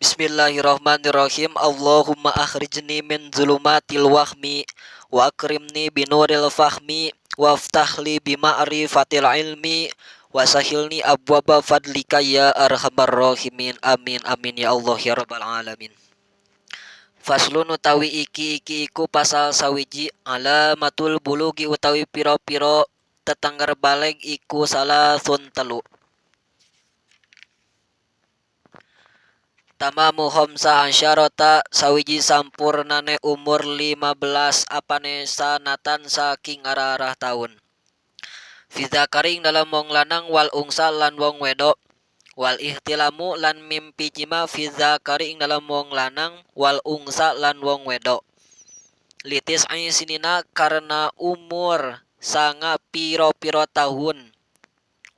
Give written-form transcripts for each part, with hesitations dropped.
Bismillahirrahmanirrahim. Allahumma akhrijni min zulumatil wahmi wa akrimni binuril fahmi waftahli bima'rifatil ilmi wa sahilni abwaba fadlika ya arhamar rahimin. Amin amin ya Allah ya rabbal alamin. Faslun utawi iki iki iku pasal sawiji alamatul bulugi utawi pira-pira tetengger baleg iku salasun telu. Tamamu khamsa asyarata sawiji sampurnane umur 15 apane sanatan saking arah-arah taun. Fi dzakari ing dalem wong lanang wal unsa lan wong wedok wal ihtilamu lan mimpi jima fi dzakari ing dalem wong lanang wal unsa lan wong wedok. Litis sinina karena umur sanga piro-piro tahun.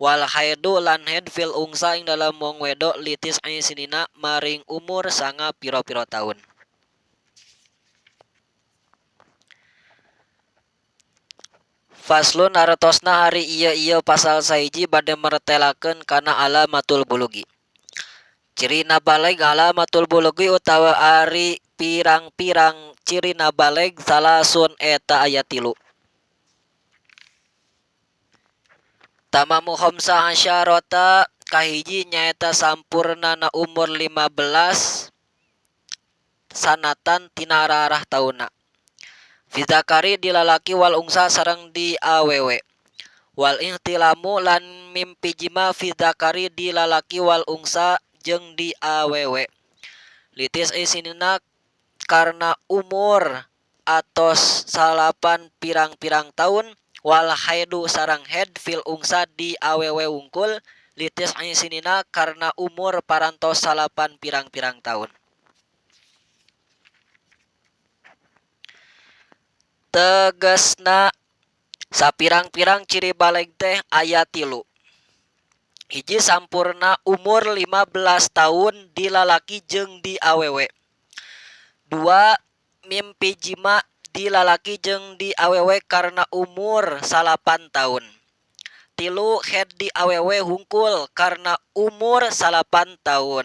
Wal haidu lan haid fil unsa ing dalem wong wedok litis sinina maring umur sanga piro-piro taun. Faslun artosna ari ieu-ieu pasal sahiji bade mertelakeun kana alamatul bulugi. Cirina baleg alamatul bulugi utawa ari pirang-pirang cirina baleg salasun eta aya tilu. Tamamu khamsa asyarata kahiji nyaeta sampurnana umur 15 sanatan tina arah-arah taunna. Fi dzakari di lalaki wal unsa sareng di awewe. Wal ihtilamu lan mimpi jima fi dzakari di lalaki wal unsa jeung di awewe. Litis isinina karena umur atos salapan pirang-pirang taun wal haidu sareng haid fil unsa di awewe wungkul litis isinina karena umur parantos salapan pirang-pirang taun. Tegesna sapirang-pirang ciri baleg teh aya tilu. Hiji sampurna umur 15 tahun di lalaki jeung di awewe. Dua mimpi jima di lalaki jeung di awewe karena umur 9 tahun. Tilu haid di awewe hungkul karena umur 9 tahun.